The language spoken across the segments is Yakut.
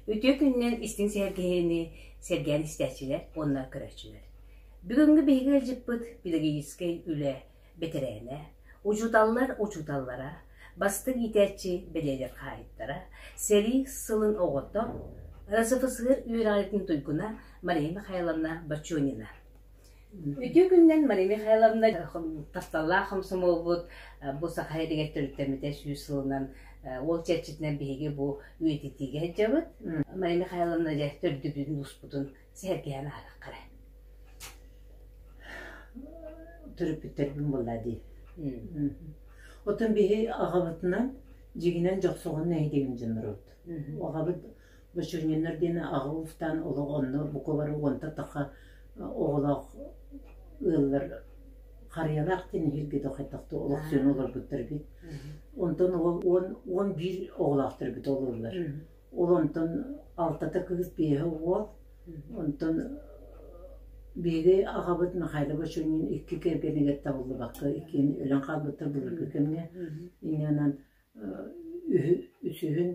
Үтүө күнүнэн истиҥ сэһэргэһиини сэргээн истээччилэр уонна көрөөччүлэр. Бүгүҥҥү биһиги ыалдьыппыт педагогическай үлэ бэтэрээнэ, учууталлар учууталлара, бастыҥ иитээччи бэлиэлэр хаһаайыттара, сэрии сылын оҕото, РСФСР үөрэҕиритин туйгуна Мария Михайловна Бочонина. Үтүө күнүнэн Мария Михайловна тапталлаах хомсомуолбут бу Саха сиригэр төрүттэммитэ сүүс сылынан ол чэрчитинэн биһиги бу үйэтитиигэ сылдьабыт. Мария Михайловна дьэ төрдүбүтүн-ууспутун сэһэргэһэн ааһыахха эрэ. Төрөппүттэрбин буолла дии. Оттон биһи аҕабытынан дьиҥинэн Дьохсоҕон нэһилиэгин дьонноробут. Аҕабыт Бочониннар диэн аҕа уустаан олох онно бука бары уонта таха оҕолоох ыаллар Харыйалаах диэн иһиргэ дохайдахты олохсуйан олорбуттар эбит. Онтон ол 11 оҕолоохтор эбит ол ыаллар. Ол онтон алтата кыыс, биэһэ уол. Онтон биһиги аҕабыт Михайло Бочонин икки кэргэнигэр табыллыбакка иккиэн өлөн хаалбыттар былыргы кэмҥэ. Инньэ үсүһүн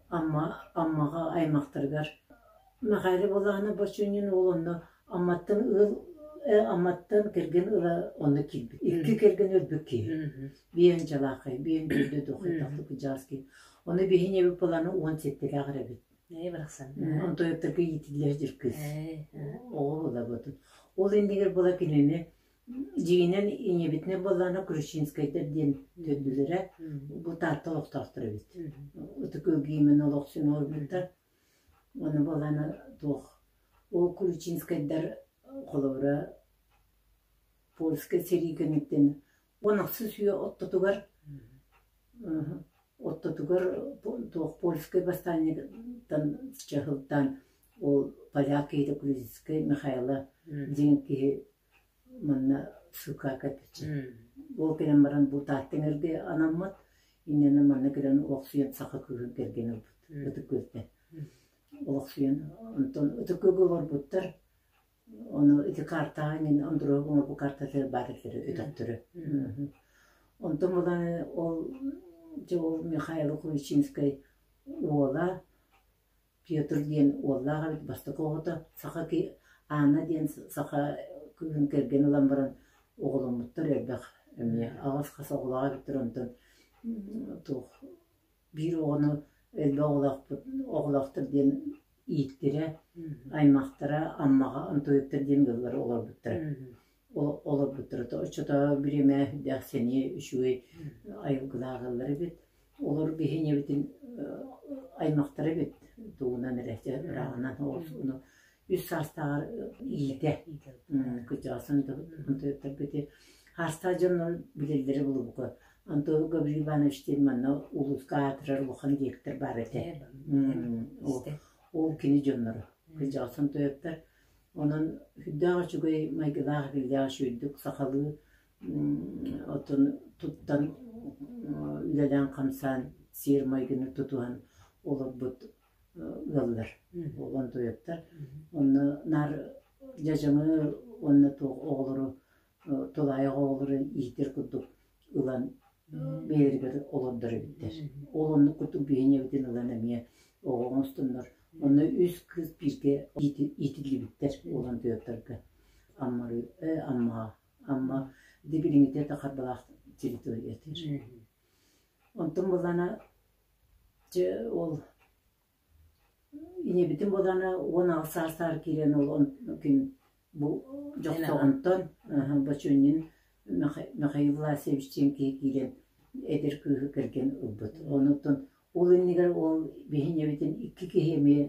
Амма Аммаҕа аймахтарыгар Михайло Буланов Бочонин уол онно Амматтан ыал Амматтан кэргэн ыла онно киирбит. Икки кэргэн өлбүт киһи. Биэн дьалаахай, биэн төрдө дохуйдахтык дьаас киһи. Ону биһи ийэбит Буланы 17-лээх эрэ эбит. Ээ барахсан. Онтойоттарга иитиллэр дьир кыыс. Оҕо буолабытын. Ол иннигэр була кинини Дьиҥинэн ийэбитинэн буоллаҕына Кручинскайдар диэн төрдүлэрэ бу Таатта олохтоохтор эбит. Ытык Өлгиймэн олохсуйан олорбуттар. Ону буоллаҕына туох ол Кручинскайдар холобура польскай сэрии кэнниттэн 16 үйэ ортотугар ортотугар туох польскай бастаанньыттан чаһылтаан ол поляк киһитэ Крузицкай Михайло диэн киһи Манна ссылка кэлбиччэ. Ол кэлэн баран бу Тааттаҥ эргэ анаммыт, инньэ манна кэлэн олохсуйан саха кыыһын кэргэн ылбыт Ытык Күөлтэн. Олохсуйан онтон Ытык Күөлгэ олорбуттар. Ону ити картаҕа мин Андроев оҥорбут картатыгар баар этилэр өтөхтөрө. Онтон буолан ол дьэ ол Михаил Куличинскай уола Петр диэн уоллаах эбит бастакы оҕото саха Анна диэн саха кыыһын кэргэн ылан баран оҕоломмуттар элбэх эмиэ аҕыс хас оҕолоох эбиттэр онтон туох биир оҕону элбэх оҕолоохпут оҕолоохтор диэн ииттэрэ аймахтара Аммаҕа Антоевтар диэн ыаллар олорбуттара олорбуттара оччотооҕу бириэмэ сүрдээх сэниэ үчүгэй айылгылаах ыаллар эбит Олор биһи ийэбитин аймахтара эбит тугунан эрэ ырааҕынан ону үс саастааҕар иитэ кырдьаҕасын ити хаастаах дьоннор билэллэрэ булубука Антон Гаврил Иванович диэн манна улууска аатырар улахан диэктэр баар этэ ол кини дьонноро кырдьаҕасын тойоттор онон сүрдээх үчүгэй майгылаах биллээх үчүгэйдик сахалыы Оттон туттан үлэлээн-хамсаан сиэр майгыны тутуһан олорбут ыаллар, уолан тойоттор. Онно наар дьадьаҥы уонна туох оҕолору тулаайах оҕолору иитэр курдук ылан бэйэлэригэр олордор эбиттэр. Ол оннук курдук биһиэнньэбитин ылан эмиэ оҕо оҥостоннор онно үс кыыс бииргэ иитиллибиттэр уолан тойотторго Аммары Аммаҕа Амма ити билиҥҥитэ да Харбалаах территориятыгар. Онтон буоллаҕына дьэ ол ийэбитин буоллаҕына 16 саастаах киирэн ол күн бу Дьохсоҕонтон Бочонин Михаил Власьевич диэн киһи киирэн эдэр кыыһы кэргэн ылбыт. Онуттан Ол иннигэр ол биһи ийэбитин икки киһи эмиэ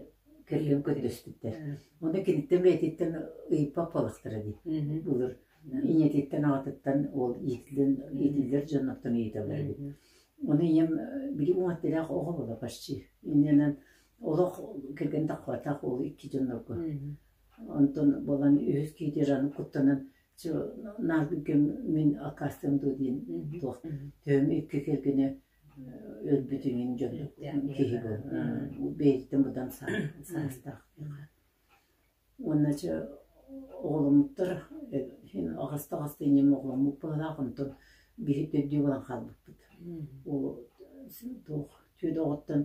кэргэн көрдөспүттэр. Ону киниттэн бэйэтиттэн ыйыппат буоллахтара дии. Былыр ийэтиттэн аҕатыттан ол иитиллэн иитиллэр дьонноттон ыйыталлар эбит. Ону ийэм били уҥаттыраах оҕо буола почти. Иннинэн олох кэргэн таххыбатах ол икки дьоннорго. Онтон буолан үһүс киһи раны куттанан наар мин аккаастыам дуо диэн туох төһөм икки кэргэнэ өлбүтүнүн дьон киһи бу бэйэтиттэн быдан саастаах уонна чэ оҕоломмуттар аҕаста аҕаста инньэм оҕоломмут быһыылаах онтон биһи төрдүө буолан хаалбыппыт ол туох түөрт оҕоттон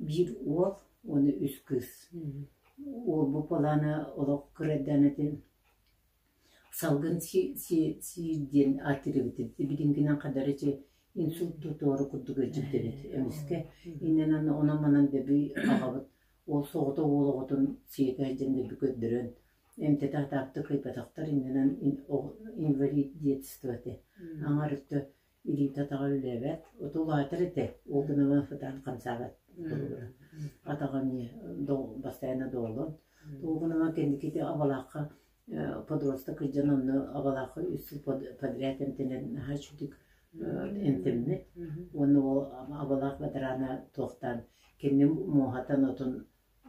биир уол. Уонна үс кыыс. Уолбут Полана олох кыра эрдэҕинэ салгын сиир диэн ааттыыр эбит. Билиҥҥинэн хадары ити инсульт тутуора курдук ыалдьыбыт эбит эмискэ. Иннинэн онон-манан дөбүй аҕабыт уол соҕотох уол оҕотун сиэтэ сылдьан дөбү көрдөрөн эмтэтэ сатаабыта кыайбатахтар. Иннинэн инвалид детства этэ. Аҥар өттө илиитэ-атаҕа үлэлээбэт, ото улаатар этэ, ол гынан сатаан хамсаабат холобура. Атаҕа эмиэ бастайаана доолон. Ол гынан кэнники ити Абалаахха подросток кырдьан онно Абалаахха үс сыл подряд эмтэнэн наһаа үчүгдүк эмтэммит. Уонна ол Абалаах бадараана туохтаан кэннин муоһатан отун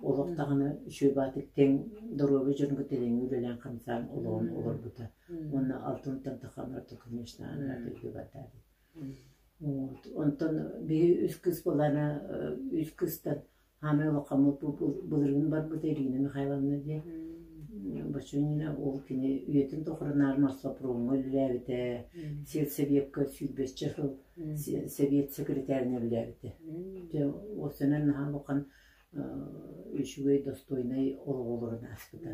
Олох даҕаны үчүгэй баатык тэҥ доруобуйа дьонугар тэҥҥэ үлэлээн-хамсаан олоҕун олорбута. Уонна алтынтан тахаммарта, конечно, өйгө баттаабыт. Вот. Онтон биһи үс кыыс буоллаҕына, үс кыыстан хаамай улахаммыт былырыын барбыта Ирина Михайловна диэн. Бочонина ол кини үйэтин тухары наар Москвапромҥа үлэлээбитэ, сельсовекка сүүрбэччэ сыл сэбиэт секретарынан үлэлээбитэ. Дьэ, уопсайынан наһаа улахан үчүгэй достойнай олоҕу олорон ааспыта.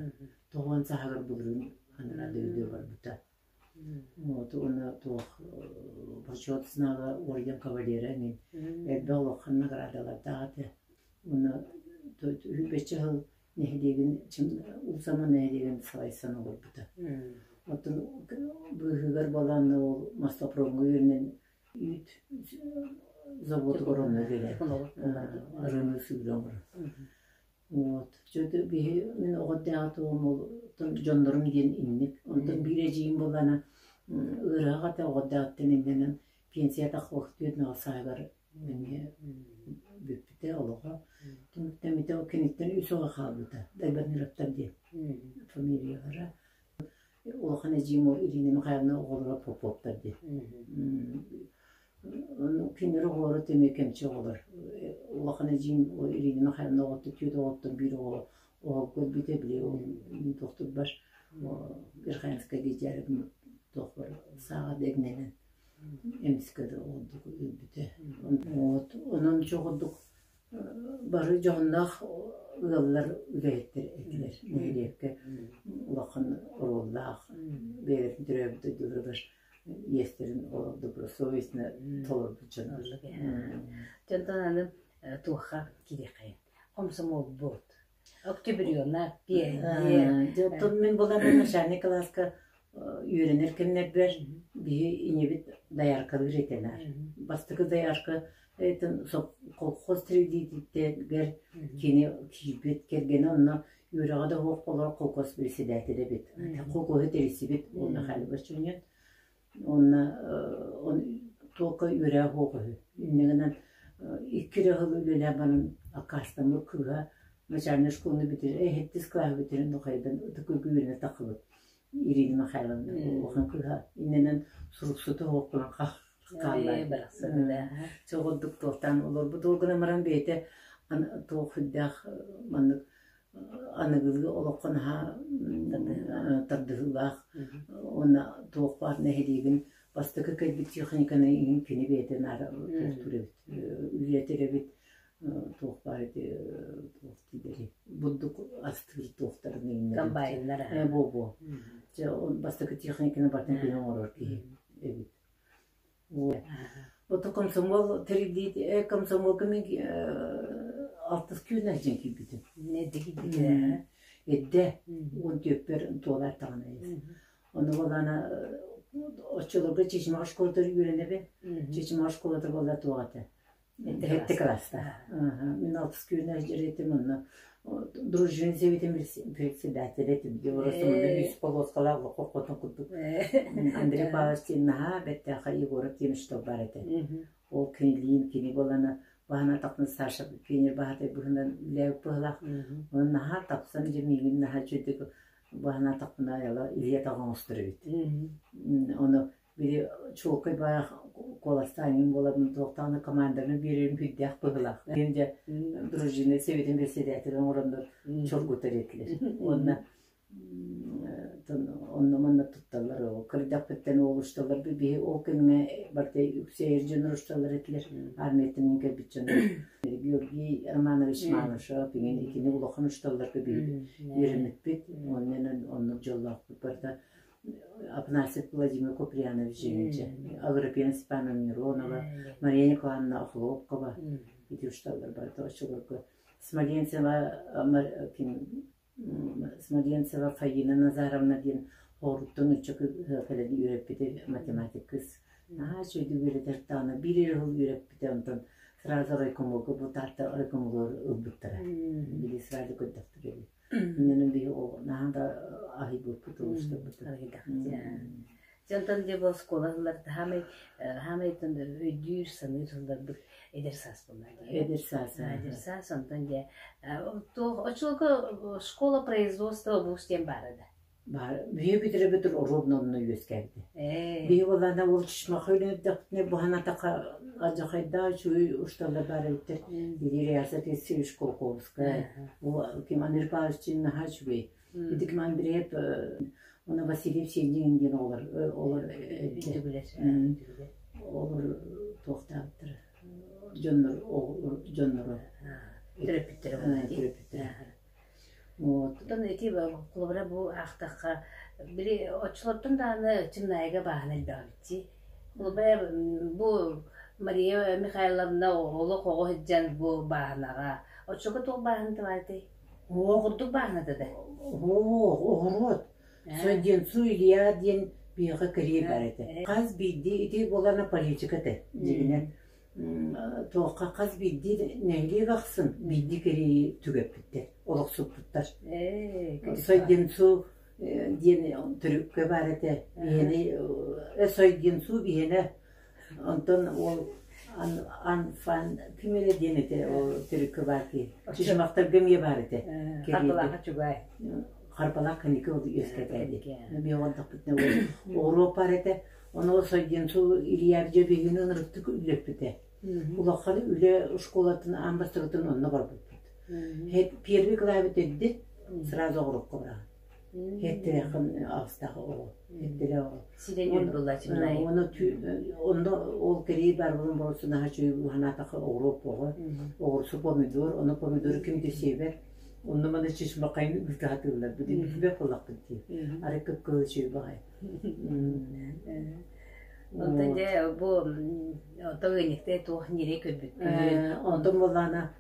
Тоҕуон саһагар былырыын анараа дойдуга барбыта. Вот уонна туох бочуот знага орден кавалера эҥин элбэх улахан наградалардаах этэ. Уонна үһүбэччэ сыл нэһилиэгин Уус-Амма нэһилиэгин салайсан олорбута. Оттон быыһыгар буолан ол Мостопромҥа үөрэнэн Үүт заводугар онно үлэлээбит. Арыыны сыыры оҥорон. Вот. Дьэ биһи мин оҕо эрдэҕэ туом ол дьоннорум диэн инник. Онтон биир эдьиийим буоллаҕына ыарыһах этэ оҕо эрдэҕиттэн иннэнэн пенсия таххыбахтыыр сааһыгар эмиэ бүппүтэ олоҕо. Түмүктэммитэ ол киниттэн үс оҕо хаалбыта. Дайбаныровтар диэн фамилиялара. Улахан эдьиийим Ирина Михайловна оҕолоро Поповтар диэн. Кинилэр оҕолоро эмиэ кэмчи оҕолор. Улахан эдьиийим Ирина Михайловна оҕото түөрт оҕоттон биир оҕо оһолго өлбүтэ, били ол мин туохтурбар Верхоянскай диэри туохпар сааҕа дэгнэнэн эмискэ да ордук өлбүтэ. Вот онон чоҕурдук Бары дьоһуннаах ыаллар үлэһиттэр этилэр. Нэһилиэккэ улахан оруоллаах, бэйэлэрин төрөөбүт дойдуларыгар иэстэрин добросовестно толорбут дьоннор. Дьонтон аны туохха киириэххэйин? Хомсомуолбут, октябренок, пионер. Дьэ, оттон мин буолан начальнай кылааска үөрэнэр кэмнэрбэр биһи инибит дояркалыыр этэ наар. Бастакы доярка колхоз тэриллиитигэр кини киирбит кэргэнэ онно үөрэҕэ да суох буолар колхоз председателэ эбит. Колхоһу тэрийсибит ол Михаил Бочонин. Уонна туохха үөрэҕэ суох үһү. Инньэ гынан икки эрэ сыл үлэлээн баран аккаастаммыт кыыһа начальнай школаны бүтэрэн, сэттис кылааһы бүтэрэн Нухайдан ытык үөрэнэ тахсыбыт. Ирина Михайловна улахан кыыһа иннинэн суруксуту оһохпунан хааллаабыт. Чоҕурдук туохтаан олорбут ол гынан баран бэйэтэ туох сүрдээх маннык аныгылыы олоххо наһаа тардыһыылаах уонна туох баар нэһилиэгин бастакы кэлбит техниканы иһин кини бэйэтэ наара туохтуур эбит үлэтэр эбит туох баар ити туох дииллэрий бурдук астыыр туохтарын иҥнэрин Комбайннар ээ буо-буо дьэ ол бастакы техниканы барытын кини оҥорор киһи эбит Ото комсомол тэриллиит комсомолга мин алтыс күн сылдьан киирбитим. Эрдэ 14-пэр туолар даҕаны Ону буоллаҕына оччолорго Чечмаҕа школатыгар үөрэнэбин. Чечмаҕа школата буолла туох этэ Сэттэ кылаастаах. Мин алтыс күнү дьиэтим онно дружина сэбиэтин председателэ этим. Просто үс полоскалаах хотон курдук. Андрей Павлович диэн наһаа бэртээхэй Егоров диэн учуутал баар этэ. Ол кинилиин кини буолана баһан атахпын Саша пионер баһатай быһынан үлээбит быһалаах. Онон наһаа тапсан дьэ миигин наһаа үчүгэйдик баһан атахпын айала илии атаҕа оҥостор эбит. Ону Били чуолкай баайах куоластаан буоларын туохтаҕына команданы биэрэрим күүрдээх быһыылаах. Диэн дьэ дружина сэбиэтин председателэ оҥороннор чоргутар этилэр. Уонна онно-манна тутталлар. Кырдьахпыттан ол усталлар биһи ол кэмҥэ барыта үксэ эр дьоннор усталлар этилэр. Армияттан кэлбит дьоннор. Георгий Романович Малышев иҥин итини улахан учууталларга үөрэммиппит. Оннунан оннук дьоллоохпут барыта. Афанасьев Владимир Куприянович Жемича, Агриппина Степановна Миронова, Мария Николаевна Охлопкова ити учууталлар барыта оччолорго Смоленцева Смоленцева Фаина Назаровна диэн Хоруттан ычча кэлэн үөрэппитэ математик кыыс. Наһаа үчүгэйдик үөрэтэр даҕаны биир эрэ сыл үөрэппитэ онтон сразу райкомолга бу Таатта райкомолугар ылбыттара. Били сразу көрдөхтөр эбит. Иннинэн биһи наһаа да аһыйбыппыт, олустарбыт. Дьонтон дьэ бу оскуола сылларда хаамай хаамай өйдүүр, саныыр сылларбыт эдэр саас буолла дии. Эдэр саас. Эдэр саас, онтон дьэ туох оччолорго школа производства вуз диэн баара да? Баар. Биһи бүтэрэ оруобуна онно үөскээбитэ. Биһи буоллаана ол чычмаха үлэһиттэхпитинэ буһан атаха алдьархайдаах үчүгэй усталлар баар эбиттэр. Бириэсэ Тесевич Колховская, ким Андрей Павлович наһаа үчүгэй. Ити ким Андреев уонна Васильев Сенин диэн оҕолор олор олор туохтаабыттара дьоннор дьонноро төрөппүттэрэ төрөппүттэрэ вот Оттон ити холобура бу аахтахха били оччолортон даҕаны Чымнаайыга бааһына элбэх эбит дии. Холобура бу Мария Михайловна олох оҕо сылдьан бу бааһынаҕа оччого туох бааһыната баарый? Оҕурдук бааһыната да? Оо, оҕуруот. Соденцу Илья диэн биһиэхэ кэлиэ баар этэ. Хас биирдии ити буолана политика этэ дьиҥинэн. Туохха хас биирдии нэһилиэк ахсын биирдии кэриэйи түгэппиттэр, олохсуппуттар. Сойденцу диэн төрүккэ баар этэ. Биһиэни Сойденцу биһиэнэ Онтон ол Анфан ким эрэ диэн этэ ол төрүккэ баар киһи. Чычымахтарга эмиэ баар этэ. Харбалаахха чугай. Харбалаах кэнники ол үөскэтээди. Эмиэ оҕордохпутуна ол оҕуруо баар этэ. Ону Сойденцу Ильябдьа биһигини ынырыктык үллэппитэ. Улахан үлэ школатын аан бастакытын онно барбыппыт. Первый клавит эрдэ сразу оҕурукка быраҕан. Хэттерэхин аҕыстаах оҕо. Хэттерэ оҕо. Сирен өлбуллачынай. Оны онно ол кэрии бар булун боросу наһаа үчүгэй уһанаатаха оҕуруоп оҕо. Оҕурсу помидор, ону помидору ким да сиэбэт. Онно маны чычмахайын ыытаатыыллар. Бу билбэт буоллахпыт дии. Арай кып-кыһыл үчүгэй баҕайы. Онтон дьэ бу оттон ыанньыктай туох ньирэй көрбүккүн. Онтон буоллаана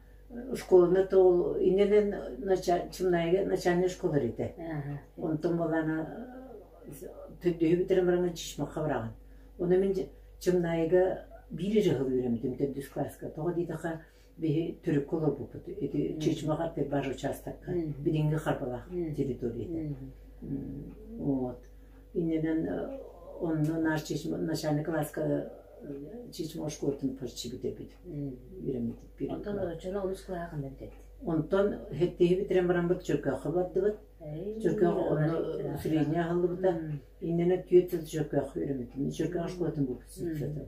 школаны ол иннинэн Чымнаайга начальнай школа этэ. Онтон буоллаана төрдүһү бүтэрэн баран Чычмахха бараҕын. Ону мин Чымнаайга биир эрэ сыл үөрэммитим төрдүс класска. Тоҕо диэтэххэ биһи төрүккэ олорбуппут. Ити Чычмах бар участокка билиҥҥи Харбалаах территорията. Вот. Иннинэн онно наш начальный класска Чычма школатын почти бүтэрбит. Үөрэммит. Онтон оччоно онус кылааһа ханна бүтэрдит? Онтон хэттиһи бүтэрэн бараммыт Чөркөөххө бардыбыт. Чөркөөх онно средняя аһыллыбыта. Иннинэ түөрт сыл Чөркөөххө үөрэммитим. Чөркөөх школатын выпускница.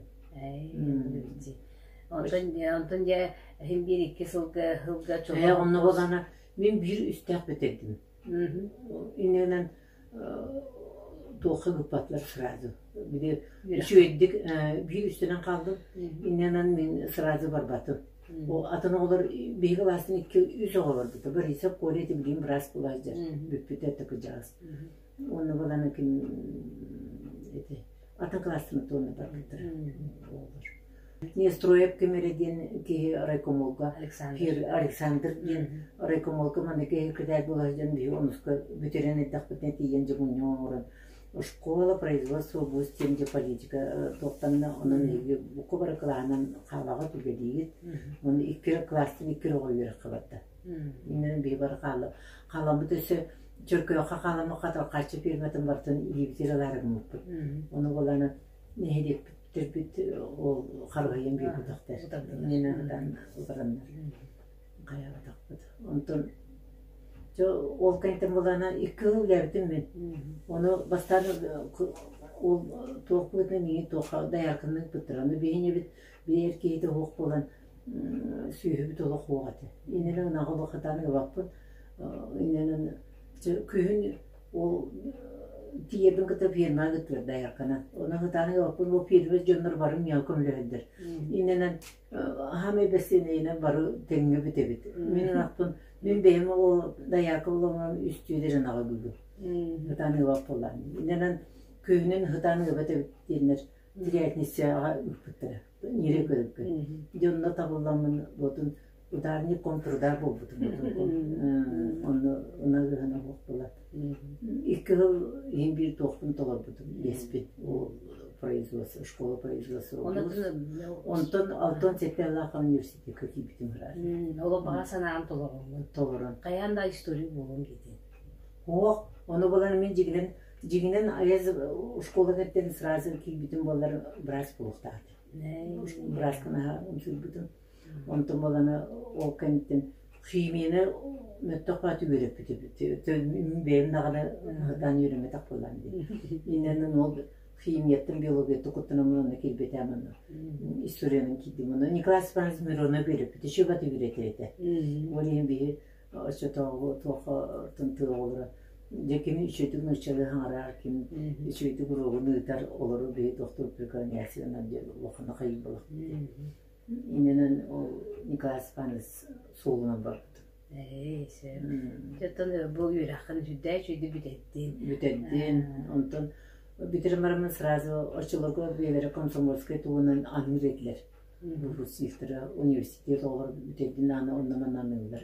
Онтон онтон дьэ иһин биир икки сылга сылга Ээ, онно буолана мин биир үстээх бүтэрдим. Иннинэн туохха ыыппатылар сразу. Били үчүгэйдик биир үстэнэн хааллым. Иннинэн мин сразу барбатым. Ол атын оҕолор биһиги кылаастан икки үс оҕо барбыта. Борисов Коля ити билигин быраас буола сылдьар. Бүппүтэ кырдьаҕас. Уонна буолан ким ити атын кылаастан туонна барбыттара оҕолор. Нестроев ким эрэ диэн киһи райкомолга Александр. Александр диэн райкомолга манна киһи кэтээл буола сылдьан биһи онуска бүтэрэн эрдэхпитинэ тиийэн дьэ мунньах оҥорон школа производства вуз диэн дьэ политика туохтанна онон эһиги бука бары кылааһынан хаалаҕыт үлэлиигит оны икки кылаастан икки оҕо үөрэххэ барда иннинэн биһи бары хаала хааламмыт өссө Чөркөөххө хааламмыт хатархааччы фирматын барытын илиибитигэр ылаары гыммыппыт ону буолан нэһилиэкпит ол харыһыйан биэрбэтэхтэр иннинэн утараннар хайаабатахпыт онтон дьэ ол кэнниттэн буоллаҕына икки сыл үлээбитим мин ону бастаан ол туох быһыытынан миигин туохха доярканы ыыппыттара ону биһи инибит биир киһитэ суох буолан сүөһүбүт олох суох этэ иннинэн ынаҕы олох хатаан ылбаппын иннинэн күһүн ол. Тиийэрбин кытта фирмаҕа ыыттылар доярканан. Онон ытаан ыалпын бу фирма дьоннор бары миэхэ көмөлөһөллөр. Иннэнэн хаамай бэссиэнэйинэн бары тэҥҥэ бүтэбит. Мин ынахпын, мин бэйэм ол доярка буоламмын үстүүлэр ынаҕы бүгүн. Ытаан ыабат буоллаҕым. Иннэнэн күһүнүн ытаан ыабат эбит диэннэр тирятницаҕа ыыппыттара. Ньирэ көрүккэ. Дьонно табылламмын буотун ударник контрудар буолбутум. Онно ынах ыһан буолар. Икки сыл иһин биир туохпун толорбутум, биэспин. Ол производство, школа производства. Онтон алтан сэттэлээх университекка киирбитим ыраат. Ол баҕа санаан толороҥҥун. Толорон. Хайаан да история буолуом диэтин. Ох, ону булан мин дьигинэн дьигинэн аяз школа кэттен сразу киирбитим буоллар быраас буолуохтаах этим. Бырааскын аһа умсуйбутум. Онтон буолана ол кэнниттэн химияны мөттөх бааты үөрэппит бэйэм даҕаны сатаан үөрэммэтэх буоллаҕым дии. Иннэнэн ол химияттан биологияттан куттанаммын онно киирбэтээм онно историянан киирдим. Онно Николай Степанович Миронов үөрэппит, үчүгэй баты үөрэтэр этэ. Ол иһин биһи оччотооҕу туохха тымтыы оҕолоро дьэ ким үчүгэйдик нууччалыы хаҥарар, ким үчүгэйдик уруогун ыытар, олору биһи тохтуур преклоняциянан диэн улахана хайыы буолахпыт. Иннинэн ол Николай Степанович суолунан барбытым. Ээ, сөп. Оттон бу үөрэххин сүрдээх үчүгэйдик бүтэрдин. Бүтэрдин. Онтон бүтэрэн бараммын сразу оччолорго бэйэлэрэ комсомольскай туһунан аныыр этилэр. Выпускниктара университет оҕолор бүтэрдин ааны онно-манна аныыллар.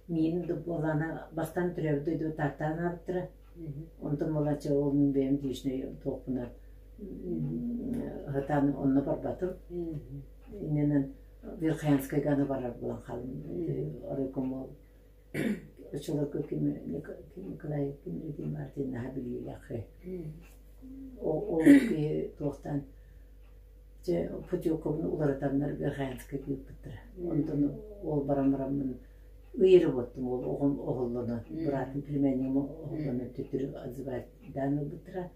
Миин да буолаана бастаан төрөөбүт дойду Тааттаан аабыттара. Онтон буолааччы ол мин бэйэм личный туохпунар сатаан онно барбатым. Иннинэн Верхоянскайга аны барар буолан хаалым. Райкомол оччолорго ким Николай ким Мартин наһаа билиилээх. Ол киһи туохтан дьэ путевкабын уларытаннар Верхоянскайга ыыппыттара. Онтон ол баран бараммын ый эрэ буоттум ол оҕом оһоллоно быраатым племяннигым оһоллоно төттөрү отзывайдаан ылбыттара.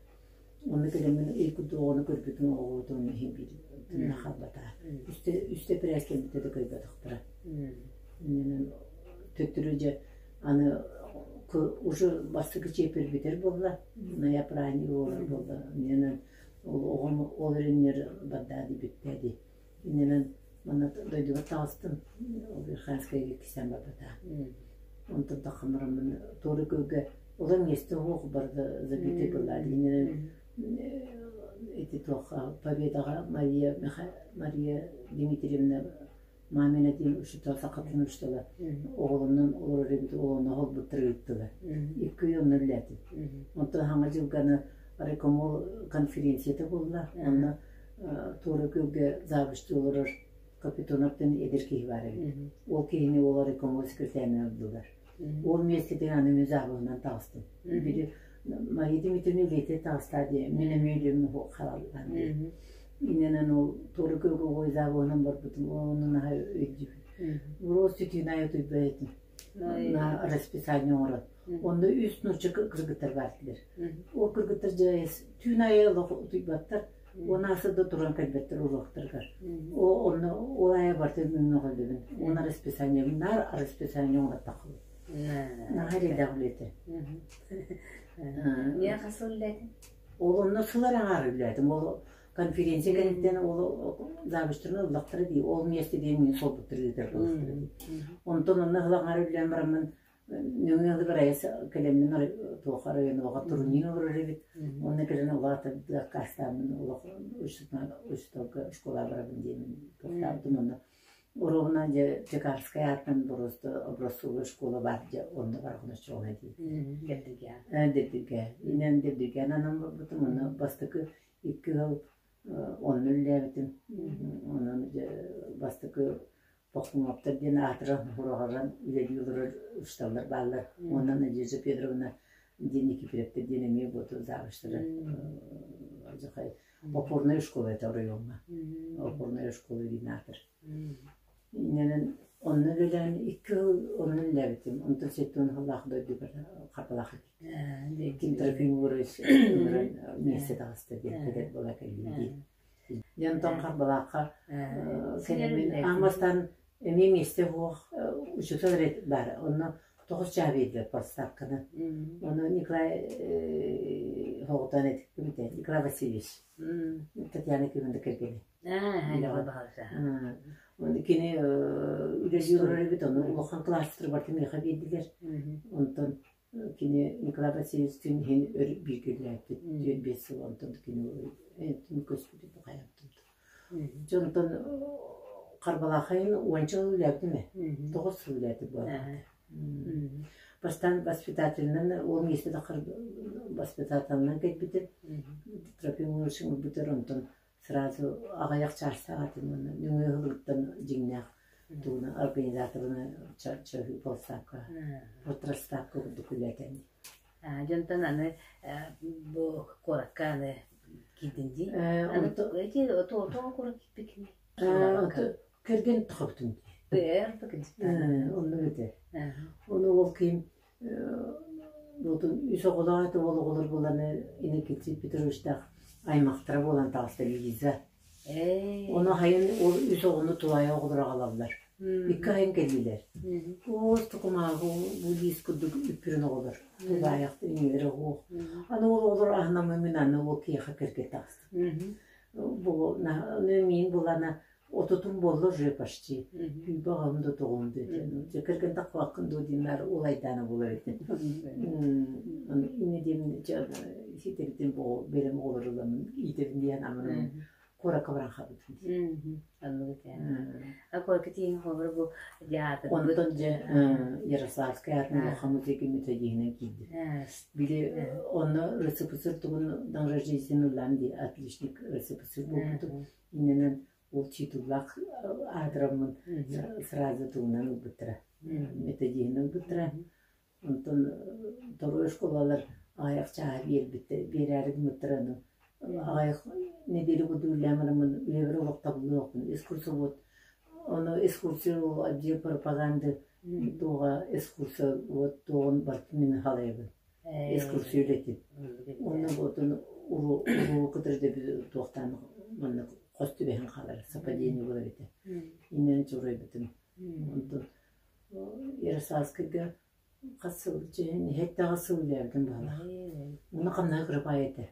Онно кэлэммин ый курдук оҕону көрбүтүм оҕобутун иһин биир тыына хаалбата. Үстэ үстэ эпэрээскэммитэ да көрбөтөхтөрө. Иннинэн төттөрү дьэ аны уже бастакы чиэппэр бүтэр буолла, моя праздник буолар буолла. Иннинэн ол оҕом ол эрэннэр бардаады бүттэ дии. Иннинэн манна дойдубар таҕыстым, ол Верхоянскайга иккистээн барбата. Онтон таххамараммын туора күөлгэ улам миэстэ суох барыта забитый была. Иннинэн ити туохха Победаҕа Мария Мария Дмитриевна мамина диэн учуутал сахатын учуутала оҕолонон олорор эбит оҕону холбуттар ыыттылар. Икки ый онно үлэлээтим. Онтон хаҥа дьылганы райкомол конференцията буолла. Онно Туора Күөлгэ завучтуу олорор Капитонов диэн эдэр киһи баар эбит. Ол киһини ол райкомол секретарынан ыллылар. Ол миэстэтигэр аны мин завуһунан таҕыстым. Били Мария Дмитриевна үлэтэ таҕыстаа диye, мин эмиэ үлэм халаллаан диye. Иннинэн ол Туора Күөлгэ оҕой завуһунан барбытым, ону наһаа өйдүүбүн. Уруос түтүүн айы утуйбат этим. Наһаа расписание оҥорон. Онно үс нуучча кыргыттар баар этилэр. Ол кыргыттар дьэ түүн аайы олох утуйбаттар. Уон да туран кэлбэттэр уруоктарыгар. О онно ол аайы барытын мөҕөллөбүн. Уонна расписаниебын наар расписание оҥортоххун. Наһаа эрэйдээх үлэтэ. Миэхэ хас сыл үлэлээтиҥ? Ол онно сыл эрэ аҥаара үлэлээтим. Ол конференция кэнниттэн ол завучтарын ыллахтара дии. Ол миэстэ диэн мин солбуттар ыытар буоллахтара дии. Онтон онно сыл аҥаара үлэлээн бараммын Нөҥүө ыалыгар айа кэлэммин туох районоҕа турунньун олорор эбит. Онно кэлэн улаата аккаастааммын олох учууталга школа барабын диэммин туохтаабытым онно уруогунан дьэ Чекарскай аатынан просто образцовая школа баар дьэ онно бараҕын оччоҕуна дии. Дэбдиргэ. Дэбдиргэ. Инэн Дэбдиргээн анан барбытым онно бастакы икки ыал онно үлэлээбитим. Онон дьэ бастакы Пахомовтар диэн аатыран ураҕаран үлэлии олорор учууталлар бааллар. Уонна Надежда Федоровна диэн Никифоровтар диэн эмиэ буоту завучтара алдьархай опорная школа это оройуоҥҥа. Опорная школа диэн аатыр. Иннэнэн онно үлэлээн икки сыл онно үлэлээбитим. Онтон сэттэ сыллаах дойдубар Харбалаах Ким Трофим Егорович ыҥыран миэстэ таҕыста диэн кэлэр буола кэллим дии. Дьонтон Харбалаахха кэлэммин аан бастаан эмиэ миэстэ суох учуутал эрэ баара. Онно Тоҕус чаа биэрдилэр подставканы. Ону Николай Хоҕутан этиппит Николай Васильевич. Татьяна Кимовна кэргэнэ. Кини үлэлии олорор эбит, ону улахан класстары барытын миэхэ биэрдилэр. Онтон кини Николай Васильевичтыын иһин өр бииргэ үлэлээбиппит, 4-5 сыл онтон кини көспүтү бу хайаабытым. Дьэ онтон Харбалаахайын уонча сыл үлэлээбитим ээ, 9 сыл үлэлээтим буолаахтар. Бастаан воспитателинэн ол миэстэтэ воспитателинэн кэлбитим. Трофим Иванович ылбытар онтон сразу аҕыйах чаастаах этим уонна нөҥүө ыһыллыттан дьиҥнээх тугуна организаторына чаһыы полставка, протрастапка курдук үлэлэтэн. Дьонтон аны бу куоракка аны киирдин дии. Аны эти тоҕо куорат киирбиккиний? Кэргэн тохобутун дии. Оннук этэ. Ону ол киим буотун үс оҕолоох этэ, ол оҕолор буланы Иннокентий Петровичтаах аймахтара буолан таҕыста Лиза. Ону хайын ол үс оҕону тулаайах оҕолор аҕалаллар. Икки айын кэллилэр. Туос тукумааҕы бу лиис курдук үппүрүн оҕолор. Тулаайахтар иҥилэрэ оһуох. Аны ол оҕолор аһынаммын мин аны ол киһиэхэ кэргэн таҕыстым. Бу миин булана отутум буолла уже почти. Күүбэ аҕам да тоҕум диэтэ. Дьэ кэргэн тахпаккын дуо диэннэр ол айдаана буолар этэ. Инне диэн ситэбитин бу бэлэм оҕолор ыламмын иитэбин диэн аманын куоракка баран хаалбытым. Оннук этэ. А куоракка тиийэн холобура бу театр Онтон дьэ Ярославскай аатын улахан музейга методиһынан киирдим. Били онно РСФСР тугун награждениетин ыллаан дии отличник РСФСР буолбутум. Иннинэн ол титуллаах аатыраммын сразу тугунан ылбыттара. Методиһынан ылбыттара. Онтон второй школалар аҕыйах чааһы биэрбиттэр, биэрээри гыммыттара ону аҕыйах нэдиэлэ курдук үлэлээн бараммын үлэбэр олох табыллыахпын экскурсовод ону экскурсия ол отдел пропаганды туоҕа экскурсовод туоҕун барытын мин халайабын экскурсия үлэтин уонна буотун уруу кытары туохтаан маннык хос түбэһэн хаалар совпадение буолар этэ иннинэ чурайбытым онтон Ярославскайга хас сыл иһэттэҕэ сыл үлээбитим баҕалаах. Уонна хамнаһа кырапаай этэ.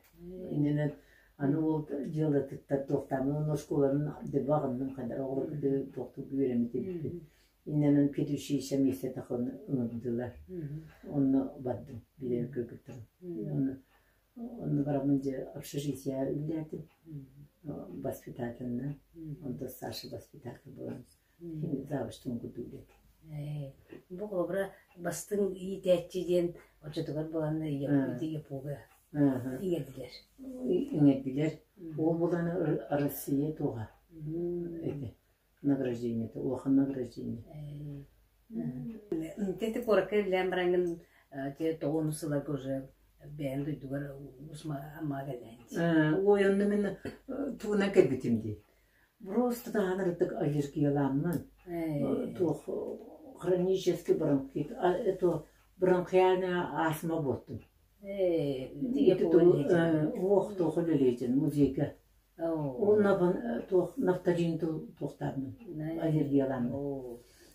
Иннинэн аны ол дьыалатыттан туохтааммын уонна оскуоланы дырба аҕынным хайдах оҕолорбуту туохтуу үөрэммит эбиппин. Иннинэн педучилище миэстэ тахсан ыҥырдылар. Онно бардым билэр кыргыттарым. Онно онно бараммын дьэ общежитие үлэлээтим воспитательна. Онтон старший воспитатель буолан Завучтун курдук үлэтэ. Бу холобура бастыҥ иитээччи диэн оччотугар буолан Япуга иҥэрдилэр. Иҥэрдилэр. Ол буолан Россия туоҕа этэ награждениета, улахан награждение. Ити куоракка үлэлээн бараҥҥын те тоҕуону сылларга уже бэйэҥ дойдугар Аммаҕа кэллээн. Ой, онно мин тугунан кэлбитим дии. Просто таһаан ырытык аллергияламмын, туох хронический бронхит, это бронхиальная астма буолтум. Уох туох үлэлиэтин музейга. Ол туох нафталин туохтааммын, аллергияламмын.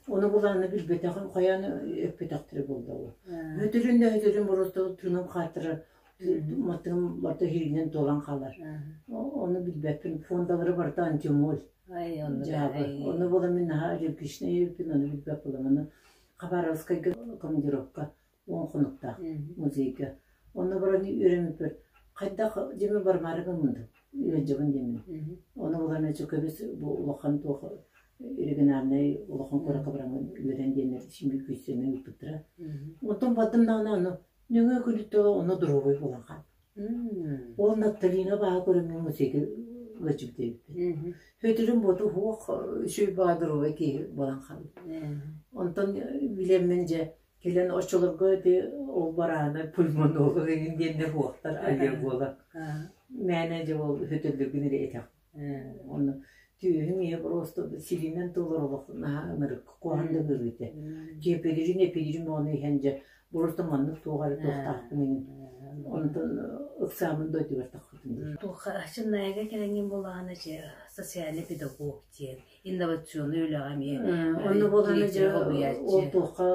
Ону булааны билбэтэҕим, хайаан өппөтөхтөрө буолла ол. Өтөрүн да өтөрүн просто тыыным хааттарар Матыым барыта иһиринэн туолан хаалар. Ону билбэппин. Фондалары барыта антимоль. Дьаабы. Ону буолан мин наһаа аллергичнай эбиппин, ону билбэт буолам. Ону Хабаровскайга командировка 10 хонуктаах музейга. Онно баран үөрэммиппэр хайдах дьиҥэ барымаары гыммытым. Ыалдьабын диэммин. Ону булан көбүс бу улахан туох региональнай улахан куоракка бараммын үөрэн диэннэр син күүстэнэн ыыппыттара. Онтон бардым даҕаны ону Нөҥүө күнүттэн онно доруобай буолан хаалбыт. Ол Наталина баҕа көрөммүн музейга ыалдьыбыт эбиппин. Хөтүрүм буоту суох үчүгэй баҕа доруобай киһи буолан хаалбыт. Онтон билэммин дьэ кэлэн оччолорго ити ол бараана пульмонолог эҥин диэннэр суохтар аллерголог. Мээнэ дьэ ол хөтөллөргүн эрэ этэх Онно түөһүҥ ийэ просто силинэн туолар олох наһаа ынырык, куһаҕан да ыарыы этэ. Дьиэпэдирин, эпидирин ону иһэн дьэ просто маннык туох эрэ туохтаахпын иҥин. Онтон ыксааммын дойдубар тахпытым дии. Туохха Чыннаайга кэлэҥҥин буоллаҕына дьэ социальный педагог диэн инновационнай үлэҕэ эмиэ Онно буоллаҕына дьэ ол туохха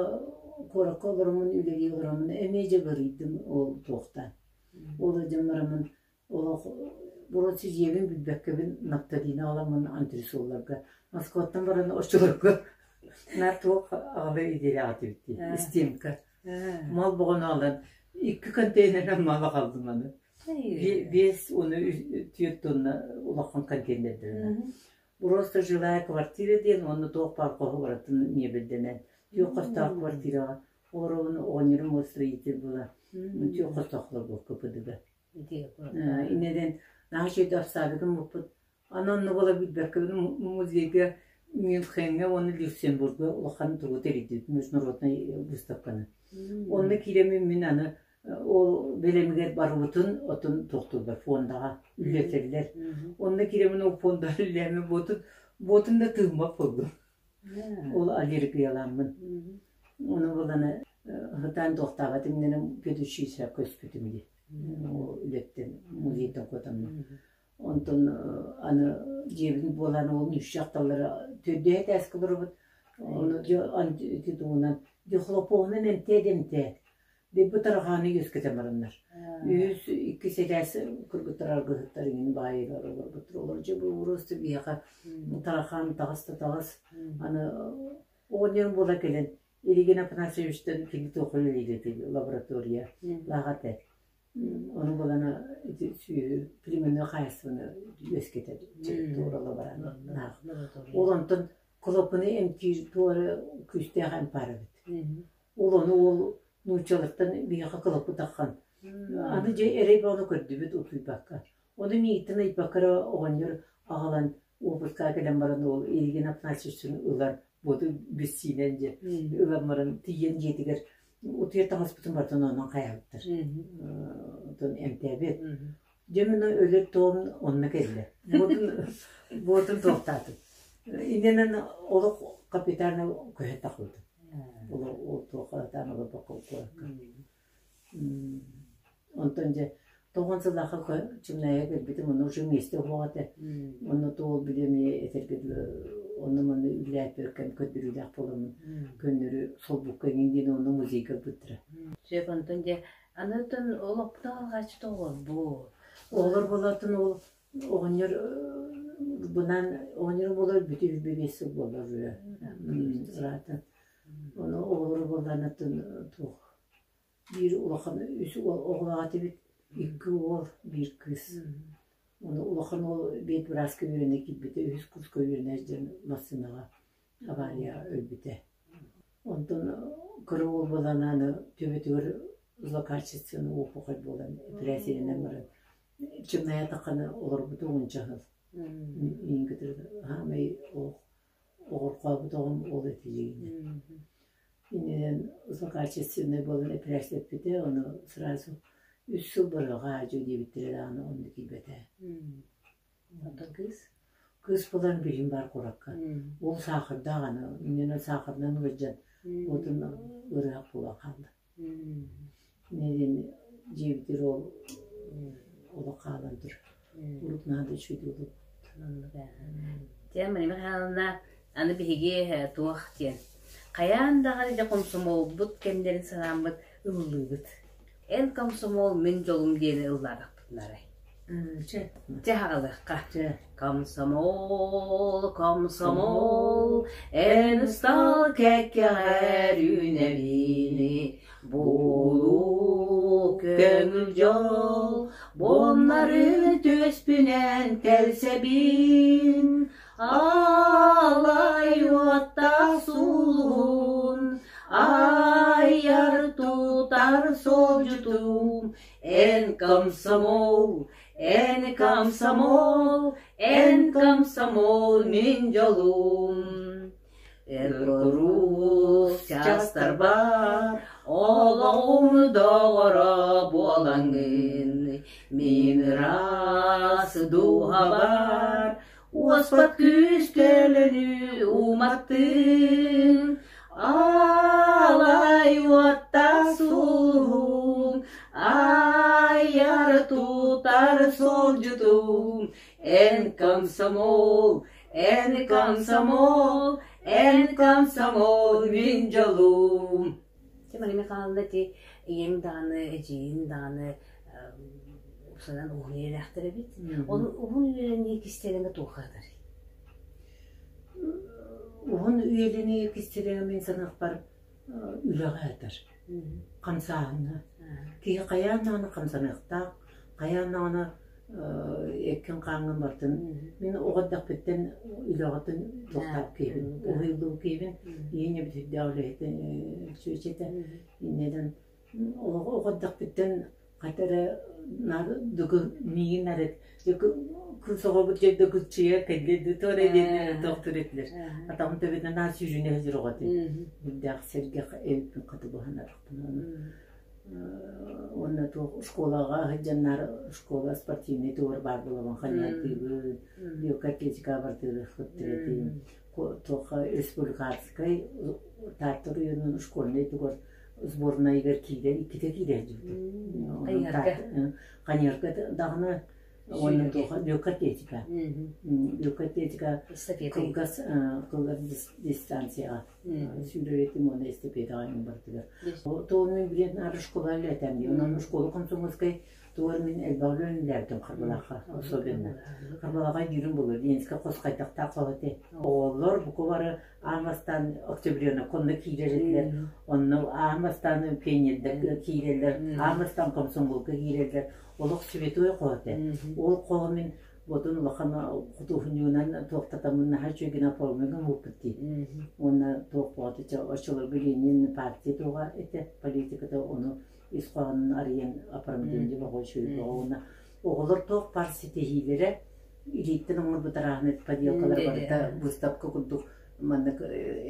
Куоракка олороммун, үлэлии олороммун эмиэ дьэ ыарыйдым ол туохтаан. Ол ыалдьан бараммын олох урут дьиэбин билбэккэбин нафталина аҕаламмын антресолларга Москваттан баран оччолорго наар туох аҕала идиэлээх этибит дии истиэмка мал боҕону аҕалан икки контейнерынан мал аҕаллым аны 5 уонна 4 тонна улахан контейнердэринэн просто жилая квартира диэн уонна туох баар хоһу барытын миэбэлдэнэн түөрт хостоох квартираҕа олоробун. Оҕонньорум уол строитель буола түөрт хостоох олорбукка ПДга иннинэн наһаа үчүгэй обставикым буппут. Аны онно буола билбэккэбин музейга Мюнхеҥҥэ уонна Люксембурга улахан тугу тэрийдибит международнай выставканы. Онно киирэммин мин аны ол бэлэмигэр барыбытын отун туохтууллар фондаҕа үллэтэллэр. Онно киирэммин ол фондаҕа үллээммин буотун буотун да тыыммат буоллум. Ол аллергияламмын. Ону буланы ытаан туохтаабат имнэнэн педучилищеҕа көспүтүм дии. Ол үлэттэн музейтан куотаммын. Онтон аны дьиэбин буолан ол ньүшчэ төрдүө этээскэ олоробут. Ону ити тугунан дихлофоһунан эмтээ да эмтээ. Бу тарҕааны үөскэтэн бараннар. Үһүс, иккис этээс кыргыттар аргыһыттар иҥин баайыылар олорбуттар. Олор дьэ бу просто биһиэхэ таракаан таҕыс да таҕыс. Аны оҕонньорум буола кэлэн Ирина Афанасьевичтан кини туох үлэлиир этэй лаборатория лааҕа этэ. Ону булана ити сүөһү племенной хаһаайыстыбаны үөскэтэр туора лаборант. Ол онтон клопаны эмтиир туора күүстээх эмп баар эбит. Ол ону ол нууччалартан биһиэхэ клопы таххан. Аны дьэ эрэй бөҕөнү көрдүбүт утуйбакка. Ону миигиттэн ыйбакка эрэ оҕонньор аҕалан уоппускаҕа кэлэн баран ол Ильин Афанасьевичтан ылар буоту бүссиинэн дьэ ылан баран тиийэн дьиэтигэр утуйар таҥаспытын барытын онон хайаабыттар. Оттон эмтээбит. Дьэ мин өлөр тоҕум онно кэллэ. Буотун буотун туохтаатым. Иннинэн олох капитально көһө тахыбытым. Ол туоххатаан олорбокко куоракка. Онтон дьэ тоҕон сыллаахха Чымнаайга кэлбитим, онно уже миэстэ суох этэ. Онно туол билиэми этэргэ дылы онно-манна үлэлээппэккэм көрдөрүүлээх буоламмын көннөрү солбукка эҥин диэн онно музейга ылбыттара. Сөп, онтон дьэ аны оттон олохпутун алҕаччыта оҕолорбут. Оҕолор буолаатын ол оҕонньор бынан оҕонньор буолар бүтү 25 сыл буолар ыраатан. Ону оҕолоро буоллаанаттан туох биир улахан үс уол оҕолоох этибит, икки уол, биир кыыс. Ону улахан уол ветбырааска үөрэнэ киирбитэ, үһүс курска үөрэнэ сылдьан массыынаҕа аварияҕа өлбүтэ. Онтон кыра уол буолан аны төбөтүгэр злокачественный опухоль буолан эпэрээссийэлэнэн баран Чымнаайатаххына олорбута уонча сыл. Миигин кытары хаамай оҕорхообут оҕом ол этэ дьиҥинэн. Иннинэн злокачественный буолан эпэрээссийэлэппитэ, ону сразу үс сыл барыаҕа аадьуо диэбиттэрэ даҕаны онно киирбэтэ. Онтон кыыс? Кыыс буолан билигин баар куоракка. Ол саахардаах аны, иннинэн саахарынан ыалдьан, уотун ыарыһах буолан хаалла. Иннинэн дьиэбитигэр ол олох хаалан турар. Урут наһаа да үчүгэй буолбут. Дьэ, Мария Михайловна, аны биһиги туох диэн хайаан даҕаны дьэ комсомолбут кэмнэрин санааммыт ыллыыбыт. Эн комсомол, мин дьолум диэни ыллаатахпытын арай. Чэ. Дьэ аҕалыахха. Чэ. Комсомол, комсомол, эн ыстал кэккэҕэр үүнэбини, буолуу көҥүл дьол, буоннары түөспүнэн тэлсэбин, алай уоттаах сулуһун, айар тутар суолдьутум, эн комсомол, эн комсомол, эн комсомол мин дьолум. Эр куруус чаастарбар олоҕум доҕоро буолаҥҥын, мин ыраас дууһабар уоспат күүс төлөнү уматтыҥ, алай уоттаах сулуһуҥ, айар тутар суолдьутуҥ, эн комсомол, эн комсомол, эн комсомол мин дьолум. Дьэ, Мария Михайловна, ити ийэҥ даҕаны, эдьиийиҥ даҕаны упсанан уһун үйэлээхтэр эбит. Ол уһун үйэлэнии кистэлэҥэ туоххаатарый? Уһун үйэлэнии кистэлэҥэ мин саныахпар үлэҕэ этэр. Хамсааһыҥҥа. Киһи хайаан даҕаны хамсаныахтаах, хайаан даҕаны эккин-хааҥҥын бартын. Мин оҕо эрдэхпиттэн үлэҕитин туохтаах киһибин, уһуйуллубут киһибин. Ийэм эбит үрдээх үлэһит чүөчэтэ. Иннинэн оҕо эрдэхпиттэн хата эрэ миигин арыт кыыс оҕобут дьэ дыгыччыйа кэллэ дуу эрэ диэн тохтуур этилэр. Атаҕым төбөтүнэн наар сүүрүнэ сылдьар оҕо этим. Үрдээх сэргэх эбиппин хата быһанарахпын. Уонна туох школаҕа сылдьаннар школа спортивный туор баар буолабын ханньардыыбын, легкая атлетика бардыырыхпыттар этим. Туохха республиканскай Таатта оройуонун школьнай тугар сборнайыгар киирэн иккитэ киирэр дьүбүтүм. Ханьарга даҕаны уонна туоха легкая атлетика. Легкая атлетика кылгас кылгас дистанцияҕа сүүрэр этим уонна эстафетаҕа барытыгар. Тоҕо мин билэн ары школа үлэтем дии. Онон школа комсомольскай Тугар мин элбэх үлэлээбитим Харбалаахха, особенно. Харбалаахха дьүүрүм булар, Ленскэй хос хайдахтаах хоһо этэ. Оҕолор бука бары аан бастаан октябренок онно киирэр этилэр. Онно аан бастаан пионердар киирэллэр, аан бастаан комсомолга киирэллэр. Олох святой хоһо этэ. Ол хоһо мин ботун улахан худуоһунньугунан туохтатаммын наһаа үчүгэй оформлен уоппут дии. Уонна туох боҕото оччолорго Ленин партия туоҕа этэ, политиката ону ис хоһоонун арыйан оформление бөҕө үчүгэй бөҕө уонна оҕолор туох баар ситиһиилэрэ илииттэн оҥорбут арааһынай поделкалара барыта выставка курдук маннык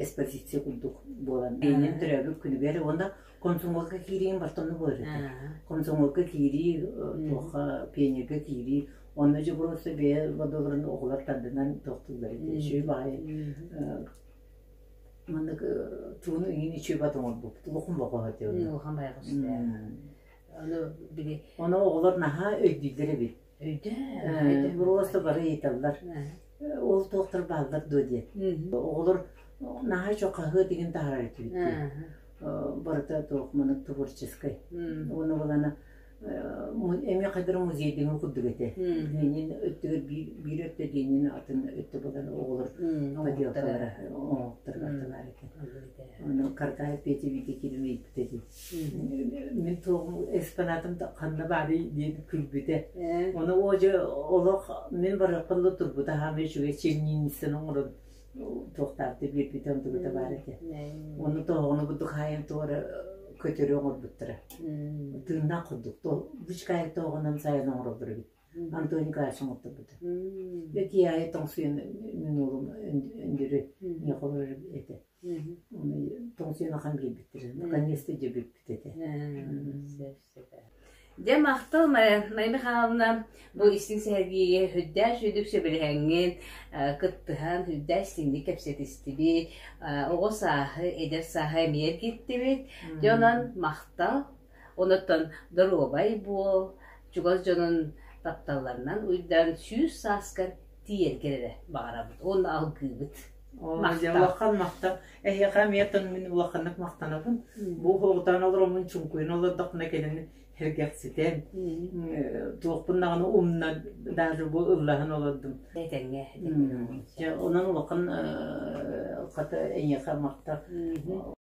экспозиция курдук буолан Ленин төрөөбүт күнүгэр уонна комсомолга киириин бартонну буолар этэ. Комсомолга киирии туохха пионерга киирии онно дьэ просто бэйэ бодолорун оҕолор тардынан тохтууллар этэ. Үчүгэй баҕайы Маннык тууну иҥин үчүгэйбат оҥорбуппут. Улахан боҕоһо этэ онно. Улахан байҕас Ону били Ону оҕолор наһаа өйдүүллэр эбит. Өйдөөн. Просто бары ыйыталлар. Ол туохтар бааллар дуо диэн. Оҕолор наһаа чо хаһыат игин таһаарар этибит дии. Барыта туох маннык творческай. Уонна булана эмиэ хайдара музейдыҥы курдук этэ. Ленин өттүгэр биир өттө Ленин атын өттө буолан оҕолор поделкалара оҥоһуктара барталар этэ. Ону Каргаев Петя Витя киирэн ыйыппыта дии. Мин туоҕум экспонатым ханна баарый диэн күлбүтэ. Ону оо дьэ олох мин барыахпын да турбута хаамай үчүгэй чернильницаны оҥорон туохтаабыта биэрбитэ онтугута баар этэ. Ону тоһоҕону курдук хаайан туора көтөрү оҥорбуттара. Тыыннаах курдук. Бучкаайык тоһоҕонон сайан оҥороллор эбит. Антон Николаевич оҥотторбута. Киайы тоҥсуйан мин уолум Өндөрү миэхэ олорор этэ. Тоҥсуйан ахан биэрбиттэрэ. Наконец-то дьэ бүппүт этэ. Дьэ, махтал, Майя Михайловна, бу истиҥ сэһэргиигэ сүрдээх үчүгэйдик сөбүлэһэҥҥин, кыттыһан, сүрдээх истиҥник кэпсэтистибит, оҕо сааһы, эдэр сааһы эмиэ эргиттибит. Дьэ, онон махтал, онуттан доруобай буол, чугас дьонун тапталларынан уйдан 100 сааскар тиийэргэр эрэ баҕарабыт уонна алгыыбыт. Дьэ, улахан махтал. Эһиэхэ эмиэ мин улаханнык махтанабын. Бу оҕутаан олороммун чуҥкуйан олордохпуна кэлин сэргэхситэн, туохпун даҕаны умнан, даже бу ыллаһан олордум. Этэҥҥэ. Дьэ, онон улахан хата эйиэхэ махтал.